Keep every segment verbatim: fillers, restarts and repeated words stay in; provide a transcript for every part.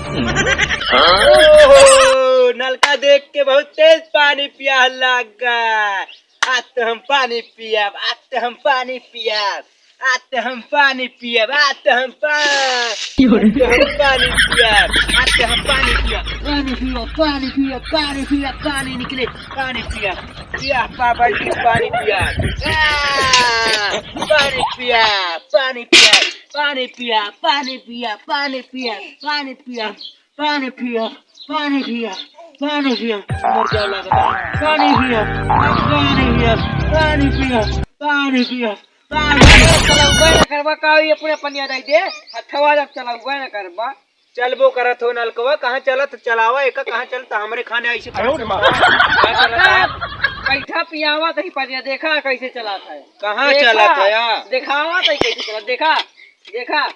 ओहो, नलका देख के बहुत तेज पानी पिया लागा। आज तो हम पानी पियब, आज तो हम पानी पियब, आज तो हम पानी पियब, आज तो हम पा-, आज तो हम पानी पियब, आज तो हम पानी पियब, पानी पियब, पानी पियब, पानी पियब, पानी निकले, पानी पियब, पिया बाल्टी पानी पियब, आ, पानी पियब, पानी पियब, पानी पियब, पानी पियब, पानी पियब, पानी पियब। पानी पिया, पानी पिया, पानी पिया, मर जाए लगा। पानी पिया, पानी पिया, पानी पिया, पानी पिया, पानी पिया। चलउबे न करबा का, ये पूरा पनिया दे दे, हथवा जब चलउबे न करबा। चलबो करत हो नलकवा, कहाँ चलत चलावा, एका कहाँ चलत हमरे खाने ऐसे करत हो। का चलत है? बैठा पियावा तही पनिया, देखा कैसे चलत है। कहाँ देखा, चलत है या? देखावा तही कैसे चलत, देखा, देखा।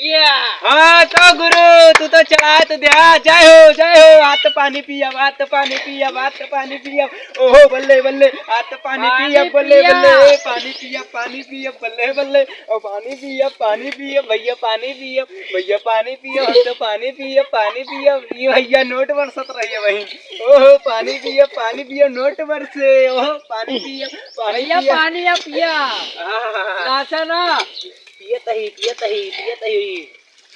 या। हाँ तो गुरु, तू तो चला तो दे, हाँ, जय हो, जय हो। हाथ पानी पिया, हाथ पानी पिया, हाथ पानी पिया। ओहो बल्ले बल्ले, हाथ पानी पानी पिया, बल्ले पिया। बल्ले, ए, पानी पिया, पानी पिया, बल्ले बल्ले। ओ पानी पिया, पानी पिया, भैया पानी पिया, भैया पानी पिया, हम तो पानी पिया, पानी पिया। ये भैया नोट बरसत रही है वहीं। ओहो पानी पिया, पानी पिया, नोट बरसे। ओहो पानी पिया, पानी भैया पिया। पानी या पिया। आहा। नाचा ना। पियत ही, पियत ही, पियत ही।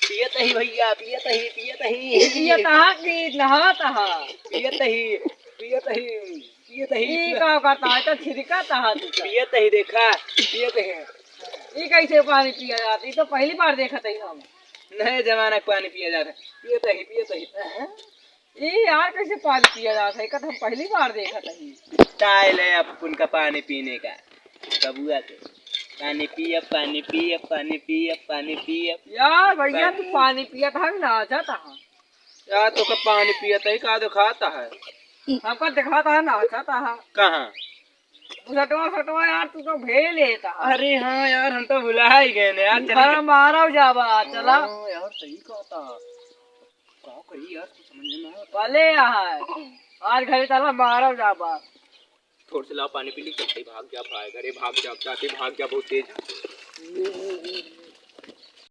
पियत ही भैया, पियत ही, पियत ही। पियत हा कि नहात हा? पियत ही, पियत ही, पियत ही। ई का करता है? तो छिड़कत हा तू तो। पियत ही देखा, पियत ही। ई कैसे पानी पिया जाता? ई तो पहली बार देखत ही हम। नए जमाना के पानी पिया जाता है। पियत ही, पियत ही। हैं? ई यार कैसे पानी पिया जात है? ई तो हम पहली बार देखत हई। स्टाइल है अपन का पानी पीने का, बबुआ के। पानी पिया, पानी पिया, पानी पिया, पानी पिया। यार भैया, तू पानी पिया था, नाचत हा। यार, तो का पानी पिया था, का दिखाता है? हमका दिखाता है, नाचत हा। कहाँ? बुझटवा सटवा यार, तू तो भेल लेता। अरे हाँ यार, हम तो भुला ही गए ने यार, चल। घर मारव जाबा, चला। हाँ यार, सही कहता। का करी यार, कुछ समझ में ना आवत। भले यहाँ, आज घरे चला, मारव जाबा। थोड़ से लाओ पानी पी ली, चलते भाग जा भाई, घरे भाग जा, जाते भाग जा, बहुत तेज।